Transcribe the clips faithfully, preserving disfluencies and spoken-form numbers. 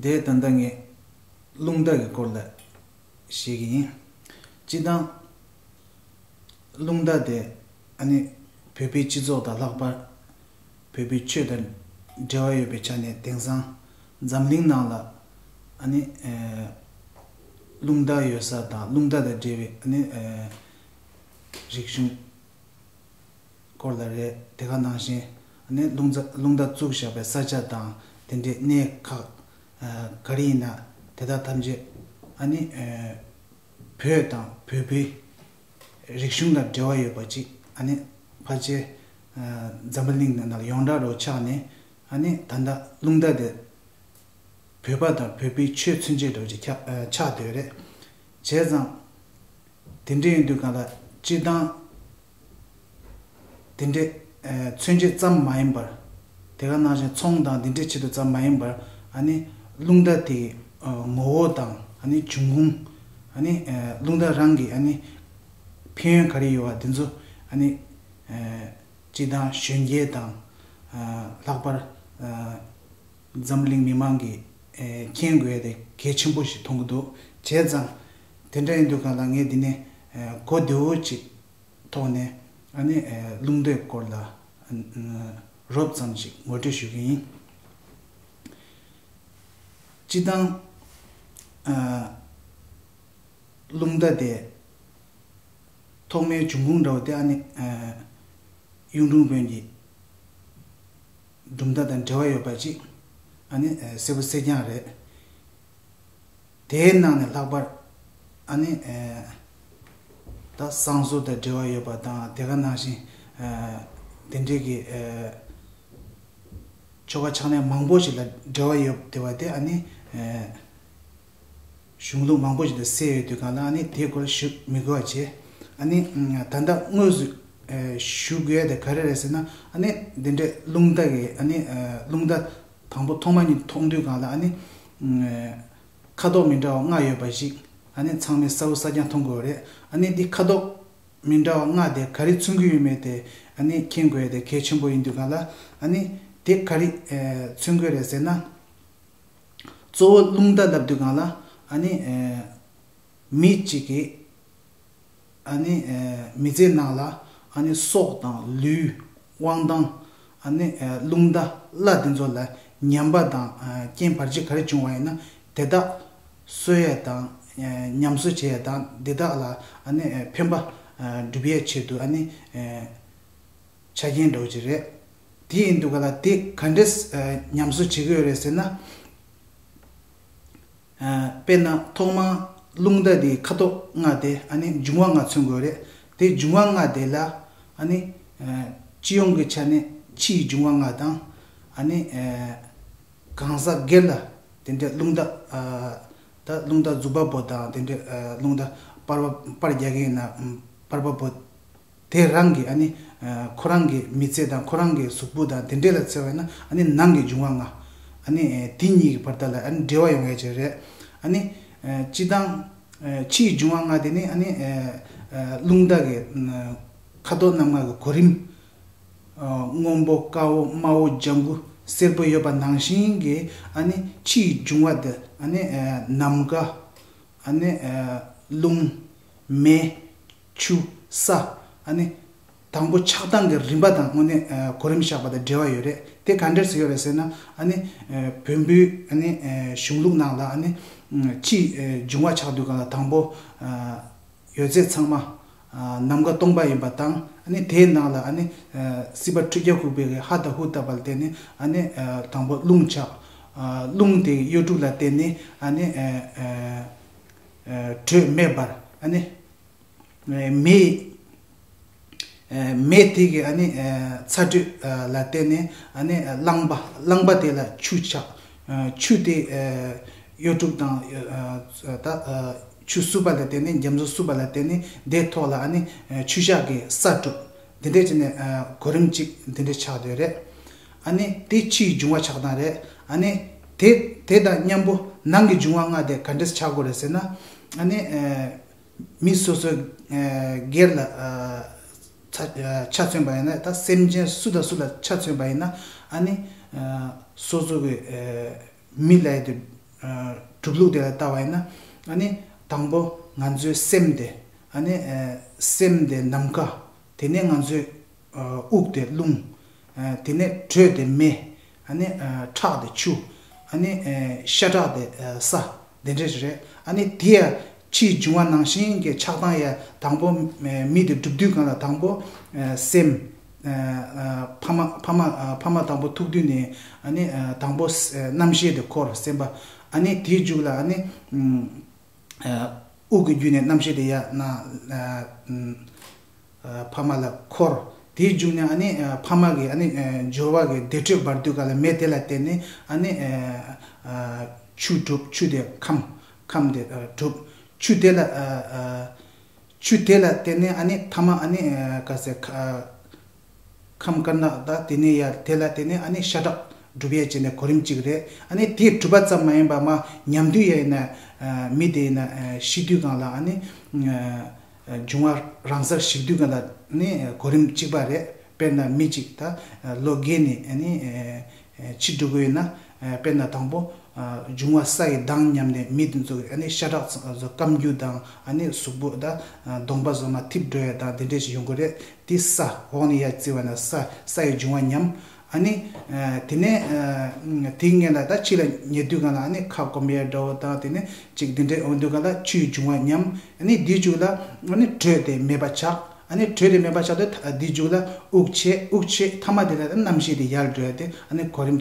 དེ་ད་ལྟ་ངས་རླུང་རྟ་གི་སྐོར་ལ་བཤད་ཀྱི་ཡིན། སྤྱིར་བཏང་རླུང་རྟ་དེ་ཨ་ནི་བོད་པའི་སྤྱི་ཚོགས་དང་ལྷག་པར་བོད་པའི་ཆོས་དང་འབྲེལ་བ་ཡོད་པའི་ཆ་ནས། དེང་སང་འཛམ་གླིང་ནང་ལ་ཨ་ནི་ཨེ་རླུང་རྟ་ཡོད་ས་དང་རླུང་རྟ་དང་འབྲེལ་བའི་ཨ་ནི་ཨེ་རིག་གཞུང་སྐོར་ལ་རེད། དེ་ག་ནང་བཞིན་ཨ་ནི་རླུང་རྟ་རླུང་རྟ་བཙུགས་བཞག་པའི་ས་ཆ་དང་དེ་འདྲའི་གནས་ཁག་ཨ་ག་རེ་ཡིན་ན་དེ་དག་ཐམས་ཅད་ཨ་ནི་ཨེ་བོད་དང་བོད་པའི་རིག་གཞུང་དང་འབྲེལ་བ་ཡོད་པ་ཅིག་ཨ་ནི་ཕལ་ཆེར་ཨ་འཛམ་བུ་གླིང་ནང་ལ་ཡོངས་གྲགས་རུ་ཆགས་ནས། ཨ་ནི་ད་ལྟ་རླུང་རྟ་དེ་བོད་པ་དང་བོད་པའི་ཆོས་མཚོན་བྱེད་འདྲ་བོ་ཅིག་ཆགས་ཨ་ཆགས་བསྡད་རེད། བྱས་ཙང་དེ་འདྲ་ཡིན་དུས་གང་ལ་སྤྱིར་བཏང་དེ་འདྲའི་ཨ་མཚོན་བྱེད་ཙམ་མ་ཡིན་པར། དེ་ག་ནང་བཞིན་ཚོང་དང་དེ་འདྲའི་ཆེད་དུ་ཙམ་མ་ཡིན་པར། ཨ་ནི་རླུང་རྟ་དེའི་ཨ་ངོ་བོ་དང་། ཨ་ནི་འབྱུང་ཁུངས། ཨ་ནི་ཨ་རླུང་རྟ་རང་གི་ཨ་ནི་ཕན་ཡོན་ག་རེ་ཡོད་པ་དེ་ཚོ། ཨ་ནི་ཨ་སྤྱིར་བཏང་གཞོན་སྐྱེས་དང་ཨ་ལྷག་པར་ཨ་འཛམ་གླིང་མི་མང་གིས་ཨེ་མཁྱེན་དགོས་ཏེ་གལ་ཆེན་པོ་ཞིག་མཐོང་གི་འདུག་བྱས་ཙང་དེ་འདྲ་ཡིན་དུས་གང་ལ་ངས་འདི་ནས་ཨེ་གོ་བདེ་བོ་ཅིག་ཐོག་ནས་ཨ་ནི་ཨེ་རླུང་རྟའི་སྐོར་ལ་ཨ་རོབ་ཙམ་ཞིག་ངོ་སྤྲོད་ཞུ་གི་ཡིན། སྤྱིར་བཏང་ཨ་རླུང་རྟ་དེ་ཐོག་མའི་འབྱུང་ཁུངས་འདྲ་བོ་དེ་ཨ་ནི་ཨ་གཡུང་དྲུང་བོན་གྱི་གྲུབ་མཐའ་དང་འབྲེལ་བ་ཡོད་པ་ཅིག་ཨ་ནི་ཨ་གསལ་པོ་གསལ་རྐྱང་རེད། དེའི་ནང་ནས་ལྷག་པར་ཨ་ནི་ཨ་ད་བསང་གསོལ་དང་འབྲེལ་བ་ཡོད་པ་དང་། དེ་ག་ནང་བཞིན་ཨ་དེ་འདྲའི་གི་ཨ་ཆོ་ག་ཕྱག་ལེན་མང་པོ་ཞིག་ལ་འབྲེལ་བ་ཡོད་བསྡད་པ་དེ་ཨ་ནི་ཨ་གཞུང་ལུགས་མང་པོ་ཞིག་ལ་གསལ་ཡོད་དུས་གང་ལ་ཨ་ནི་དེའི་སྐོར་ཞུ་མི་དགོས་པ་བྱས། ཨ་ནི་ད་ལྟ་དངོས་སུ་ཨ་ཞུ་དགོས་ཡ་དེ་ག་རེ་རེད་ཟེར་ན། ཨ་ནི་འདི་འདྲའི་རླུང་རྟ་གི་ཨ་ནི་ཨ་རླུང་རྟ་དང་པོ་ཐོག་མ་ཉིད་མཐོང་དུས་གང་ལ་ཨ་ནི་ཨ་ཁ་དོག་མི་འདྲ་བ་ལྔ་ཡོད་པ་ཞིག་ཨ་ནི་ཚང་མས་གསལ་པོ་གསལ་རྐྱང་མཐོང་དགོས་རེད། ཨ་ནི་འདི་ཁ་དོག་མི་འདྲ་བ་ལྔ་དེ་ག་རེ་མཚོན་གྱི་ཡོད་མེད་དེ་ཨ་ནི་མཁྱེན་དགོས་ཡ་དེ་གལ་ཆེན་པོ་ཡིན་དུས་གང་ལ། ཨ་ནི་དེ་ག་རེ་ཨ་མཚོན་གྱི་རེད་ཟེར་ན། གཙོ་བོ་རླུང་རྟ་ལབ་དུས་གང་ལ་ཨ་ནི་ཨ་མི་གཅིག་གིས་ཨ་ནི་ཨ་མི་ཚེ་ནང་ལ་ཨ་ནི་སྲོག་དང་ལུས། དབང་ཐང་། ཨ་ནི་ཨ་རླུང་རྟ་བླ་དེ་ཚོ་ལ་ཉམས་པ་དང་ཨ་རྐྱེན་བར་ཆད་ག་རེ་བྱུང་བ་ཡིན་ན་དེ་དག་གསོ་ཡས་དང་ཨ་ཉམས་གསོ་བྱེད་ཡས་དང་། དེ་དག་ལ་ཨ་ནི་ཨ་ཕན་པ་ཨ་སྒྲུབ་ཡས་ཆེད་དུ་ཨ་ནི་ཨ་ཆ་རྐྱེན་འདྲ་བོ་ཅིག་རེད། དེ་ཡིན་དུས་ག་ལ་དེ་ག་འདྲས་ཨ་ཉམས་གསོ་བྱེད་ཀྱི་ཡོད་རེད་ཟེར་ན། ཨ་དཔེར་ན་ཐོག་མར་རླུང་རྟ་དེའི་ཁ་དོག་ལྔ་དེ་ཨ་ནི་འབྱུང་བ་ལྔ་མཚོན་དགོས་རེད། དེ་འབྱུང་བ་ལྔ་དེ་ལ་ཨ་ནི་ཨ་སྤྱི་ཡོངས་ཀྱི་ཆ་ནས་ཕྱིའི་འབྱུང་བ་ལྔ་དང་། ཨ་ནི་ཨ་གང་ཟག་སྒེར་ལ་དེ་འདྲའི་རླུང་རྟ་ཨ་ད་རླུང་རྟ་རྫུ་འཕྲུལ་པོ་དང་དེ་འདྲའི་ཨ་རླུང་རྟ་པར་པ་པར་རྒྱག་གི་ཡིན་ན་ཨམ་པར་པ་པོ། དེ་རང་གི་ཨ་ནི་ཨ་ཁོ་རང་གི་མི་ཚེ་དང་ཁོ་རང་གི་གཟུགས་པོ་དང་དེ་འདྲས་ལ་བརྩི་བ་ཡིན་ན་ཨ་ནི་ནང་གི་འབྱུང་བ་ལྔ། ཨ་ནི་ཨ་དེ་གཉིས་ཀྱི་བར་ཐག་ལ་ཨ་ནི་འབྲེལ་བ་ཡོང་ཡ་ཅིག་རེད། ཨ་ནི་ཨ་སྤྱིར་བཏང་ཨ་ཕྱིའི་འབྱུང་བ་ལྔ་དེ་ནི་ཨ་ནི་ཨ་ཨ་རླུང་རྟ་གི་ཨ་ཁ་དོག་རྣམ་ལྔ་གི་གོ་རིམ། ཨ་སྔོན་པོ། དཀར་པོ། དམར་པོ། ལྗང་གུ། སེར་པོ་ཡོད་པ་ནང་བཞིན་གྱི་ཨ་ནི་ཕྱིའི་འབྱུང་བ་དེ་ཨ་ནི་ཨ་ནམ་མཁའ། ཨ་ནི་ཨ་རླུང་། མེ། ཆུ། ས། ཨ་ནི་དང་པོ་ཆགས་སྟངས་ཀྱི་རིམ་པ་དང་དངོས་གནས་ཨ་གོ་རིམ་བཞག་པ་དང་འབྲེལ་བ་ཡོད་རེད། དེ་ག་འདྲས་སེ་ཡོད་རེད་ཟེར་ན། ཨ་ནི་ཨ་བོན་པོའི་ཨ་ནི་ཨ་གཞུང་ལུགས་ནང་ལ་ཨ་ནི་ཨ་ཕྱིའི་ཨ་འབྱུང་བ་ཆགས་དུས་གང་ལ་དང་པོ་ཨ་ཡོད་ཚད་ཚང་མ་ཨ་ནམ་མཁའ་སྟོང་པ་ཡིན་པ་དང་། ཨ་ནི་དེའི་ནང་ལ་ཨ་ནི་ཨ་སྲིད་པ་ཁྲི་བརྒྱ་འགུགས་པའི་ཧ་དང་ཧུ་བཏབ་པ་ལ་བརྟེན་ནས་ཨ་ནི་ཨ་དང་པོ་རླུང་ཆགས། ཨ་རླུང་དེའི་གཡོ་འགུགས་ལ་བརྟེན་ནས་ཨ་ནི་ཨ་ཨ་ཨ་དྲོད་མེ་འབར། ཨ་ནི་ཨ་མེ་ཨ་མེ་དེ་གི་ཨ་ནི་ཨ་ཚ་དྲོད་ཨ་ལ་བརྟེན་ནས་ཨ་ནི་ཨ་རླངས་པ། རླངས་པ་དེ་ལ་ཆུ་ཆགས། ཨ་ཆུ་དེ་ཨ་གཡོ་འགུགས་དང་ཨ་ད་ཨ་ཆུ་བསྲུབས་པ་ལ་བརྟེན་ནས། རྒྱ་མཚོ་བསྲུབས་པ་ལ་བརྟེན་ནས་དེའི་ཐོག་ལ་ཨ་ནི་ཨ་ཆུ་ཤག་གི་ས་གྲུབ། དེ་འདྲས་བྱས་ནས་ཨ་གོ་རིམ་གཅིག་དེ་འདྲས་ཆགས་བསྡད་རེད། ཨ་ནི་དེ་ཕྱིའི་འབྱུང་བ་ཆགས་སྟངས་རེད། ཨ་ནི་དེ་དེ་དང་མཉམ་པོ་ནང་གི་འབྱུང་བ་ལྔ་དེ་ག་འདྲས་ཆགས་དགོས་རེད་ཟེར་ན། ཨ་ནི་ཨ་མི་སོ་སོའི་ཨ་སྒེར་ལ་ཨ་ཆ་ཨ་ཆ་མཚོན་པ་ཡིན་ན། ད་སེམས་ཅན་སུ་དང་སུ་ལ་ཆ་མཚོན་པ་ཡིན་ན། ཨ་ནི་ཨ་སོ་སོ་གི་ཨ་མི་ལབ་ཡ་དེ་ གྲུབ་ལུགས་དེ་ལ་ལྟ་བ་ཡིན་ན། ཨ་ནི་དང་པོ་ང་ཚོའི་སེམས་དེ། ཨ་ནི་སེམས་དེ་ནམ་མཁའ། དེ་ནས་ང་ཚོའི་དབུགས་དེ་རླུང་། དེ་ནས་དྲོད་དེ་མེ། ཨ་ནི་ཁྲག་དེ་ཆུ། ཨ་ནི་ཤ་ཁྲག་དེ་ས། དེ་འདྲ་རེད། ཨ་ནི་དེ་ཡང་ཕྱིའི་འབྱུང་བ་ནང་བཞིན་གྱི་ཆགས་སྡང་ཡང་དང་པོ་མི་དེ་གྲུབ་དུས་སྒང་ལ་དང་པོ་སེམས། ཕ་མ་ཕ་མ་ཕ་མ་དང་པོ་ཐུག་དུས་ནས། ཨ་ནི་དང་པོ་རྣམ་ཤེས་དེ་འཁོར། སེམས་པ། ཨ་ནི་དེའི་མཇུག་ལ་ཨ་ནི་དབུགས་ཀྱི་བརྒྱུད་ནས་རྣམ་ཤེས་དེ་ཡར་ཕ་མ་ལ་འཁོར། དེའི་མཇུག་ནས་ཨ་ནི་ཕ་མ་གི་ཨ་ནི་སྦྱོར་བ་གི་བདེ་དྲོད་འབར་དུས་སྒང་ལ་མེ་དེ་ལ་བརྟེན་ནས་ཨ་ནི་ཆུ་གྲུབ། ཆུ་དེ་ཁམས། ཁམས་དེ་གྲུབ། ཆུ་དེ་ལ་ཆུ་དེ་ལ་བརྟེན་ནས་ཨ་ནི་ཐ་མ་ཨ་ནི་ག་ཟེ་ཁམས་དཀར་ནག་དང་དེ་ནས་ཡར་དེ་ལ་བརྟེན་ནས་ཨ་ནི་ཤ་ཁྲག་གྲུབ་ཡས་བྱས་ནས་གོ་རིམ་གཅིག་རེད། ཨ་ནི་དེ་གྲུབ་པ་ཙམ་མ་ཡིན་པ་མར་ཉམས་དུས་ཡ་ཡིན་ན་མི་དེ་ཡིན་ན་ཤི་དུས་སྒང་ལ་ཨ་ནི་འབྱུང་བ་རང་སར་ཞིག་དུས་སྒང་ལ་ནི་གོ་རིམ་གཅིག་པ་རེད། དཔེར་ན་མི་གཅིག་ད་ལོ་རྒས་ནས་ཨ་ནི་འཆི་འགྲོ་གི་ཡོད་ན། དཔེར་ན་དང་པོ་འབྱུང་བ་ས་ཡི་མདངས་ཉམས་ནས་མི་དེ་ཚོ་ཨ་ནི་ཤ་ཁྲག་ཚོ་སྐམ་རྒྱུ་དང་། ཨ་ནི་གཟུགས་པོ་ད་གདོང་པ་བཟོ་མ་འཐིབས་འགྲོ་ཡ་དང་དེ་འདྲས་ཞིག་ཡོང་གི་རེད། དེ་ས་འོག་ནས་ཡར་བརྩི་བ་ན་ས་ས་ཡི་འབྱུང་བ་ཉམས། ཨ་ནི་དེ་ནས་དེའི་སྔོན་ལ་ད་ཕྱི་ལ་ཉལ་དུས་སྒང་ལ་ཨ་ནི་ཁ་སྐོམ་ཡ་འདྲ་བོ་དང་དེ་ནས་ཅིག་དེ་འདྲས་འོང་དུས་སྒང་ལ་ཆུའི་འབྱུང་བ་ཉམས། ཨ་ནི་དེའི་མཇུག་ལ་ཨ་ནི་དྲོད་དེ་མེད་པ་ཆགས། ཨ་ནི་དྲོད་དེ་མེད་པ་ཆགས་དུས་དེའི་མཇུག་ལ་དབུགས་ཆད། དབུགས་ཆད་ཐ་མ་དེ་ལ་རྣམ་ཤེས་དེ་ཡར་འགྲོ་ཡ་དེ་ཨ་ནི་གོ་རིམ་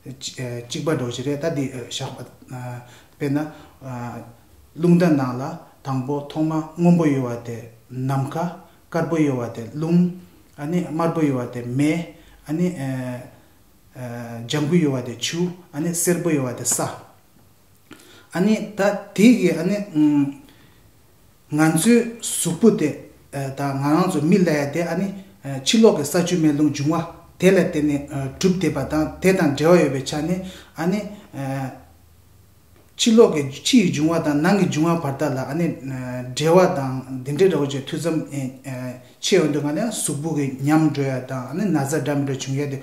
གཅིག་པ་འདྲ་བོ་ཞིག་རེད། ད་དེ་བཞག་པ། དཔེར་ན་རླུང་རྟ་ནང་ལ་དང་པོ་ཐོག་མ་སྔོན་པོ་ཡོད་པ་དེ་ནམ་མཁའ། དཀར་པོ་ཡོད་པ་དེ་རླུང་། ཨ་ནི་དམར་པོ་ཡོད་པ་དེ་མེ། ཨ་ནི་ལྗང་གུ་ཡོད་པ་དེ་ཆུ། ཨ་ནི་སེར་པོ་ཡོད་པ་དེ་ས། ཨ་ནི་ད་དེ་གི་ཨ་ནི་ང་ཚོའི་གཟུགས་པོ་དེ་ད་ང་རང་ཚོ་མི་ལ་ཡ་དེ་ཨ་ནི་ཕྱི་ལོགས་ཀྱི་ས་ཆུ་མེ་རླུང་འབྱུང་བ་དེ་ལ་བརྟེན་ནས་གྲུབ་བསྡད་པ་དང་། དེ་དང་འབྲེལ་བ་ཡོད་པའི་ཆ་ནས་ཨ་ནི་ཕྱི་ལོགས་ཀྱི་ཕྱི་ཡི་འབྱུང་བ་དང་ནང་གི་འབྱུང་བ་བར་ཐག་ལ་ཨ་ནི་འབྲེལ་བ་དང་འདི་འདྲའི་འདྲ་བོ་ཅིག་ཐུན་མཚམས་ཆད་ཡོང་དུས་སྒང་ལ་གཟུགས་པོ་གི་ཉམས་འགྲོ་ཡ་དང་ཨ་ནི་ན་ཚ་འདྲ་མི་འདྲ་བྱུང་ཡ་དེ་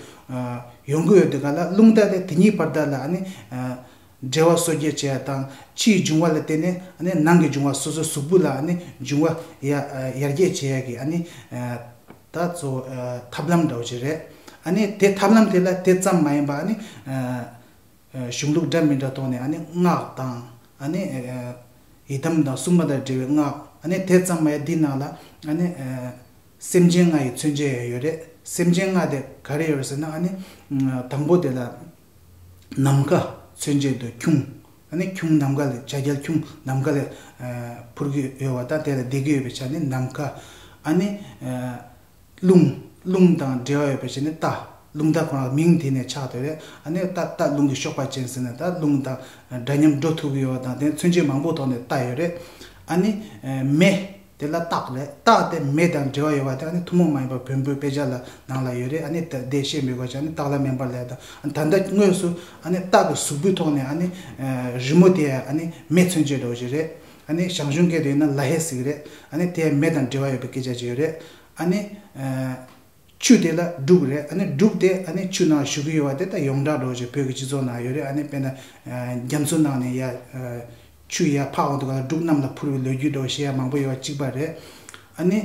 ཡོང་གི་ཡོད་དུས་སྒང་ལ། རླུང་རྟ་དེ་དེ་གཉིས་བར་ཐག་ལ་ཨ་ནི་འབྲེལ་བ་སོ་སྐྱེ་བྱེད་ཡ་དང་། ཕྱིའི་འབྱུང་བ་ལ་བརྟེན་ནས་ཨ་ནི་ནང་གི་འབྱུང་བ་སོ་སོའི་གཟུགས་པོ་ལ་ཨ་ནི་འབྱུང་བ་ཡར་ཡར་རྒྱས་བྱེད་ཡ་གི་ཨ་ནི་ད་གཙོ་བོ་ཐབས་ལམ་འདྲ་བོ་ཅིག་རེད། ཨ་ནི་དེ་ཐབས་ལམ་དེ་ལ་དེ་ཙམ་མ་ཡིན་པ་ཨ་ནི་གཞུང་ལུགས་འདྲ་མི་འདྲ་ཐོག་ནས་ཨ་ནི་སྔགས་དང་། ཨ་ནི་ཡི་དམ་དང་སྲུང་མ་དང་འབྲེལ་བའི་སྔགས། ཨ་ནི་དེ་ཙམ་མ་ཡིན། འདི་ནང་ལ་ཨ་ནི་སེམས་ཅན་ལྔ་ཡི་མཚོན་བྱེད་ཡང་ཡོད་རེད། སེམས་ཅན་ལྔ་དེ་ག་རེ་ཡོད་རེད་ཟེར་ན། ཨ་ནི་དང་པོ་དེ་ལ་ནམ་མཁའ་མཚོན་བྱེད་དུ་ཁྱུང་། ཨ་ནི་ཁྱུང་ནམ་མཁའ་ལ། བྱ་རྒྱལ་ཁྱུང་ནམ་མཁའ་ལ་འཕུར་གྱི་ཡོད་པ་དང་དེ་ལ་བསྡད་ཀྱི་ཡོད་པའི་ཆ་ནས་ནམ་མཁའ། ཨ་ནི་རླུང་། རླུང་དང་འབྲེལ་བ་ཡོད་པའི་ཆ་ནས་རྟ། རླུང་རྟ་ཁོ་རང་མིང་དེ་ནས་ཆགས་བསྡད་རེད། ཨ་ནི་རྟ། རྟ་རླུང་གི་གཤོག་པ་ཅན་ཟེར་ནས་ད་རླུང་དང་འདྲ་མཉམ་འགྲོ་ཐུབ་ཀྱི་ཡོད་པ་དང་དེ་མཚོན་བྱེད་མང་པོ་ཐོག་ནས་རྟ་ཡོད་རེད། ཨ་ནི་མེ། དེ་ལ་སྟག་རེད། སྟག་དེ་མེ་དང་འབྲེལ་བ་ཡོད་པ་དེ་ཨ་ནི་ཐུན་མོང་མ་ཡིན་པ་བོན་པོའི་དཔེ་ཆ་ལ་ནང་ལ་ཡོད་རེད། ཨ་ནི་ད་དེ་བཤད་མི་དགོས་ཀྱང་ཨ་ནི་སྟག་ལྷ་མེ་འབར་ལ་དང་། ད་ལྟ་དངོས་སུ་ཨ་ནི་སྟག་གི་གཟུགས་པོའི་ཐོག་ནས་ཨ་ནི་རི་མོ་དེ་ཨ་ནི་མེ་མཚོན་བྱེད་འདྲ་བོ་ཞིག་རེད། ཨ་ནི་ཞང་ཞུང་སྐད་དུ་ཡིན་ན་ལ་ཧེ་ཟེར་གི་རེད། ཨ་ནི་དེ་མེ་དང་འབྲེལ་བ་ཡོད་པའི་སྐད་ཆ་ཅིག་ཡོད་རེད། ཨ་ནི་ཆུ་དེ་ལ་འབྲུག་རེད། ཨ་ནི་འབྲུག་དེ་ཨ་ནི་ཆུ་ནང་བཞུགས་ཀྱི་ཡོད་པ་དེ་ད་ཡོངས་གྲགས་འདྲ་བོ་ཞིག་བོད་ཀྱི་སྤྱི་ཚོགས་ནང་ཡོད་རེད། ཨ་ནི་དཔེར་ན་རྒྱ་མཚོ་ནང་ནས་ཡར་ཆུ་ཡར་འཕགས་འོང་དུས་སྒང་ལ་འབྲུག་གནམ་ལ་འཕུར་བའི་ལོ་རྒྱུས་འདྲ་བོ་བཤད་ཡ་མང་པོ་ཡོད་པ་གཅིག་པ་རེད། ཨ་ནི་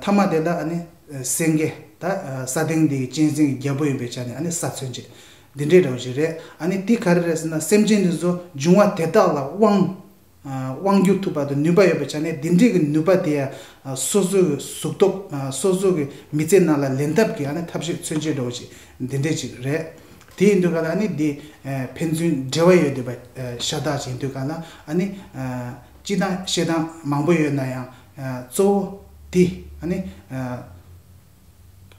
ཐ་མ་དེ་ལ་ཨ་ནི་སེང་གེ། ད་ས་སྟེང་འདི་གི་གཅན་གཟན་གྱི་རྒྱལ་པོ་ཡིན་པའི་ཆ་ནས་ཨ་ནི་ས་མཚོན་བྱེད་འདི་འདྲའི་འདྲ་བོ་ཞིག་རེད། ཨ་ནི་དེ་ག་རེ་རེད་ཟེར་ན་སེམས་ཅན་འདི་ཚོ་འབྱུང་བ་དེ་དག་ལ་དབང་དབང་བསྒྱུར་ཐུབ་པ་དང་ནུས་པ་ཡོད་པའི་ཆ་ནས་འདི་འདྲའི་གི་ནུས་པ་དེ་ཡང་སོ་སོའི་གཟུགས་སྟོབས། སོ་སོ་གི་མི་ཚེ་ནང་ལ་ལེན་ཐབས་ཀྱི་ཨ་ནི་ཐབས་ཤེས་མཚོན་བྱེད་འདྲ་བོ་ཞིག་འདི་འདྲས་ཅིག་རེད། དེ་ཡིན་དུས་ག་ལ་ཨ་ནི་འདི་ཕན་ཚུན་འབྲེལ་བ་ཡོད་བསྡད་པ་ཤ་སྟག་ཅིག་ཡིན་དུས་ག་ལ་ཨ་ནི་སྤྱིར་བཏང་བཤད་སྟངས་མང་པོ་ཡོད་ན་ཡང་གཙོ་བོ་དེ་ཨ་ནི་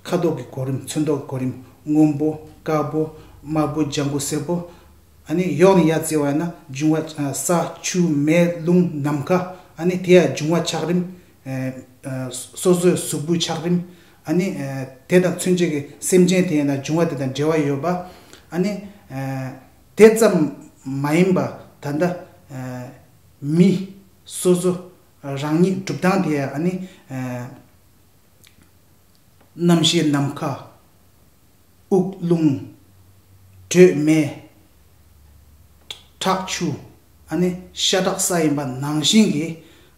ཁ་དོག་གི་གོ་རིམ། ཚོན་མདོག་གི་གོ་རིམ། སྔོན་པོ། དཀར་པོ། དམར་པོ། ལྗང་གུ། སེར་པོ། ཨ་ནི་གཡོག་ནས་ཡར་བརྩི་བ་ཡིན་ན་འབྱུང་བ་ས་ཆུ་མེ་རླུང་ནམ་མཁའ། ཨ་ནི་དེ་ཡང་འབྱུང་བ་ཆགས་རིམ། སོ་སོའི་གཟུགས་པོའི་ཆགས་རིམ། ཨ་ནི་དེ་དང་མཚོན་བྱེད་ཀྱི་སེམས་ཅན་དེ་ཡིན་ན་འབྱུང་བ་དེ་དང་འབྲེལ་བ་ཡོད་པ། ཨ་ནི་དེ་ཙམ་མ་ཡིན་པ་ད་ལྟ་མི་སོ་སོ་རང་ཉིད་གྲུབ་སྟངས་དེ་ཡང་ཨ་ནི་རྣམ་ཤེས་ནམ་མཁའ། དབུགས་རླུང་། དྲོད་མེ། ཁྲག་ཆུ། ཨ་ནི་ཤ་ཁྲག་ས་ཡིན་པ་ནང་བཞིན་གྱི།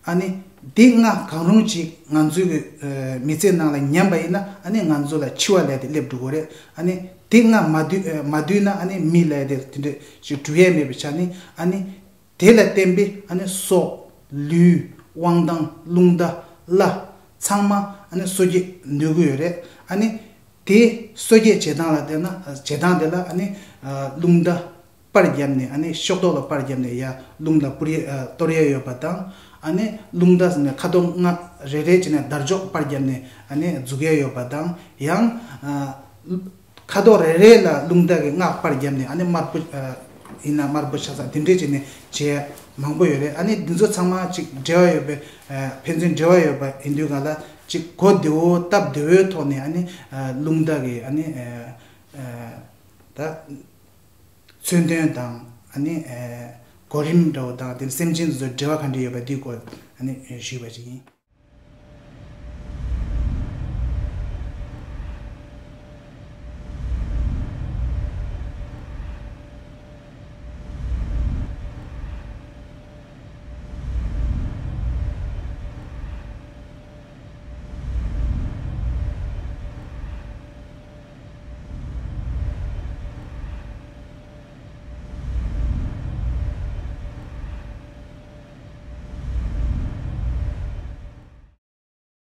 ཨ་ནི་འདི་ལྔ་གང་རུང་ཅིག་ང་ཚོའི་གི་ཨ་མི་ཚེ་ནང་ལ་ཉམས་པ་ཡིན་ན། ཨ་ནི་ང་ཚོ་ལ་འཆི་བ་ལས་དེ་སླེབས་འགྲོ་གི་རེད། ཨ་ནི་འདི་ལྔ་མ་བསྡུས་ཨ་མ་བསྡུས་ན། ཨ་ནི་མི་ལས་དེ་དེ་འདྲ་ཞིག་འགྲུབ་ཡས་མེད་པའི་ཆ་ནས། ཨ་ནི་དེ་ལ་བརྟེན་པའི་ཨ་ནི་སྲོག། ལུས། དབང་ཐང་། རླུང་རྟ། བླ། ཚང་མ་ཨ་ནི་གསོ་སྐྱེད་ནུས་ཀྱི་ཡོད་རེད། ཨ་ནི་དེ་གསོ་སྐྱེད་བྱེད་སྟངས་ལ་བལྟས་ན། བྱེད་སྟངས་དེ་ལ་ཨ་ནི་ཨ་རླུང་རྟ་པར་བརྒྱབ་ནས། ཨ་ནི་ཤོག་ཐོག་ལ་པར་བརྒྱབ་ནས་ཡར་རླུང་ལ་སྤུར་ཡས་ཨ་གཏོར་ཡས་ཡོད་པ་དང་། ཨ་ནི་རླུང་རྟ་ཟེར་ནས་ཁ་དོག་ལྔ་རེ་རེ་བྱས་ནས་དར་ལྕོག་པར་བརྒྱབ་ནས་ཨ་ནི་འཛུགས་ཡས་ཡོད་པ་དང་། ཡང་ཨ་ཁ་དོག་རེ་རེ་ལ་རླུང་རྟ་གི་སྔགས་པར་བརྒྱབ་ནས། ཨ་ནི་དམར་པོ་ཨ་ཡིན་ན་དམར་པོ་ཆགས་ས་དེ་འདྲས་བྱས་ནས་བྱས་མང་པོ་ཡོད་རེད། ཨ་ནི་འདི་ཚོ་ཚང་མ་ཅིག་འབྲེལ་བ་ཡོད་པའི་ཨ་ཕན་ཚུན་འབྲེལ་བ་ཡོད་པ་ཡིན་དུས་ག་ལ། ཅིག་གོ་བདེ་བོ་སྟབས་བདེ་བོའི་ཐོག་ནས། ཨ་ནི་ཨ་རླུང་རྟ་གི་ཨ་ནི་ཨ་ཨ་ད་མཚོན་དོན་དང་། ཨ་ནི་ཨ་གོ་རིམ་འདྲ་བོ་དང་། དེ་ནི་སེམས་ཅན་དེ་ཚོའི་འབྲེལ་བ་ག་འདྲ་ཡོད་པ་འདིའི་སྐོར་ཨ་ནི་ཞུས་པ་ཅིག་ཡིན།